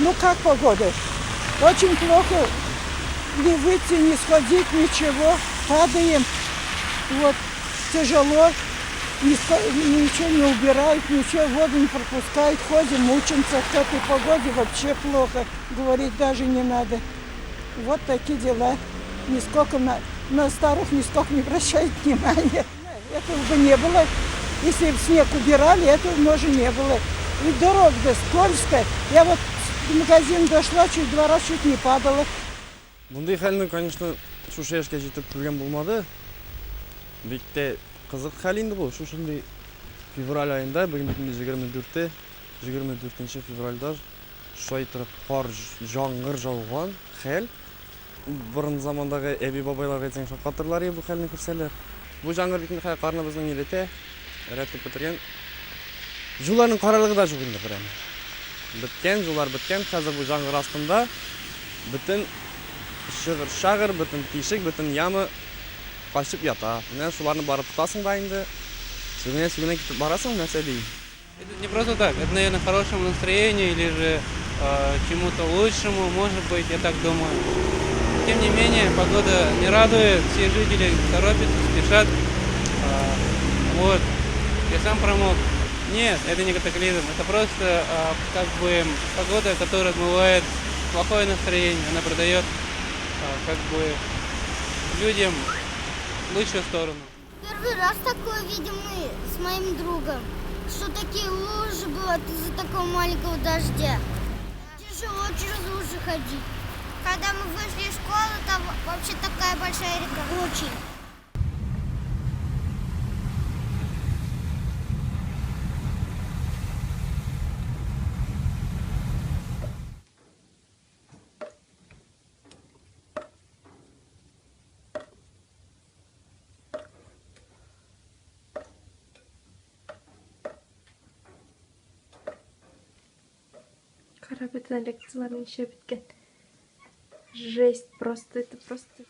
Ну как погода? Очень плохо. Не выйти, не сходить, ничего. Падаем. Вот. Тяжело. Ничего не убирают, ничего, воду не пропускают. Ходим, мучимся. К этой погоде вообще плохо. Говорить даже не надо. Вот такие дела. Нисколько на старых нисколько не обращают внимания. Этого бы не было. Если бы снег убирали, этого, может, не было. И дорога-то скользкая. Я вот в магазин дошла, чуть два раза чуть не падала. Мондый хәлне, конечно, шушы яшькә җитеп күргән булмады. Бик тә кызык хәл инде бу. Шушындый февраль аенда, бүген бит инде 24-е, 24 февральдә шулай торып кар, яңгыр жауган хәл. Борын замандагы әби-бабайларга әйтсәң, шаккатырлар иде бу хәлне күрсәләр. Бу яңгыр бит инде хәзер карны безнең эретә, эретеп бетергән. Юлларның карарлыгы да юк инде прямо. Беткән, юллар беткән. Хәзер бу яңгыр астында бөтен шыгыр-шагыр, бөтен тишек, бөтен яма качып ята. Менә шуларны барып тотасың да инде. Сүгенә-сүгенә китеп барасың, нәрсә дим. Это не просто так, это, наверное, хорошему настроению или же чему-то лучшему, может быть, я так думаю. Тем не менее, погода не радует, все жители торопятся, спешат. Я сам промок. Нет, это не катаклизм, это просто погода, которая отмывает плохое настроение, она придает людям лучшую сторону. Первый раз такое видим мы с моим другом, что такие лужи бывают из-за такого маленького дождя. Тяжело через лужи ходить. Когда мы вышли из школы, там вообще такая большая река. Очень. Кара, бөтен лекцияларны ишеп беткән. Жесть, просто, это просто...